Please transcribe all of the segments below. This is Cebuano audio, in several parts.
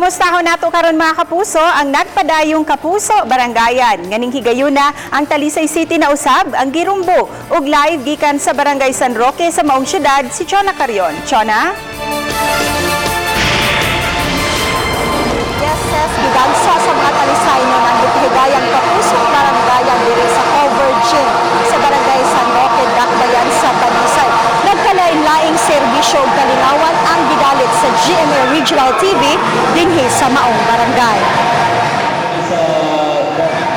Kumustahon nato karon, mga kapuso, ang nagpadayong Kapuso Barangayan. Nganing higayuna, ang Talisay City na usab ang girumbo ug live gikan sa Barangay San Roque sa maong syudad si Chona Carion. Chona? Yes, ses, gigagsa sa mga Talisaynon ang gipahigayang Kapuso Barangayan diri sa covered gym sa Barangay San Roque, Dakbayan sa Talisay. Nagkalain-laing serbisyo ug kalingawan ang gidalit sa GMA Regional TV dinhi sa maong barangay.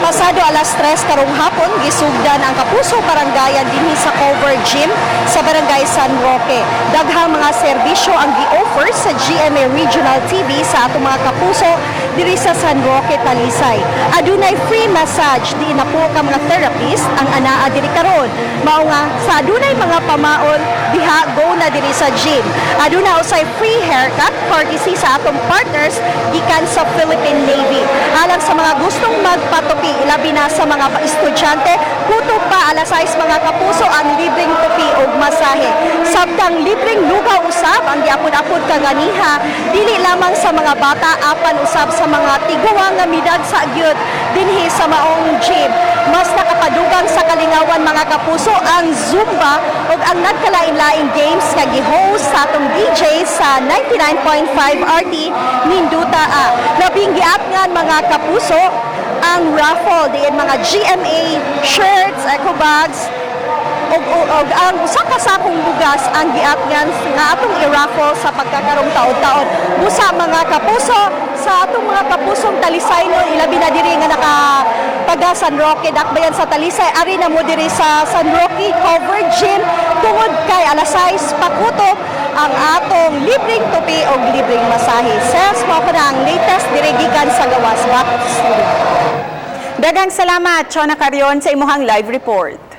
Pasado alas 3 karong hapon, gisugdan ang Kapuso Barangayan dinhi sa covered gym sa Barangay San Roque. Daghang mga serbisyo ang gi-offer sa GMA Regional TV sa atong mga kapuso diri sa San Roque, Talisay. Adunay free massage diin na po ka mga therapist ang anaa diri karon. Mao nga sa adunay mga pamaon diha, go na diri sa gym. Aduna usay free haircut courtesy sa atong partners gikan sa Philippine Navy. Alang sa mga gustong magpatupi, ilabi na sa mga estudyante, kutob pa alas 6, mga kapuso, ang libreng tupi og masahe. Samtang libreng lugaw usab ang giapod-apod kaganiha, dili lamang sa mga bata apan usab sa mga tiguang nga midagsa gyud dinhi sa maong gym. Mas nakapadugang sa kalingawan, mga kapuso, ang Zumba ug ang nagkalain-laing games nga gi-host sa atong DJ sa 99.5 RT, Ninduta A. Labing giatngan, mga kapuso, ang raffle diin mga GMA shirts, eco bags, ug ang usa ka sakong bugas ang giatngan nga atong i-raffle sa pagkakarong taon-taon. Busa, mga kapuso, sa atong mga kapusong Talisaynon, ilabi na diri nga naka taga San Roque, Dakbayan sa Talisay, ari na mo diri sa San Roque Covered Gym tungod kay alas 6 pakutob ang atong libreng tupi o libreng masahe. Ses, mao ko na ang latest diri gikan sa gawas. Back to studio. Daghang salamat, Chona Carion, sa imuhang live report.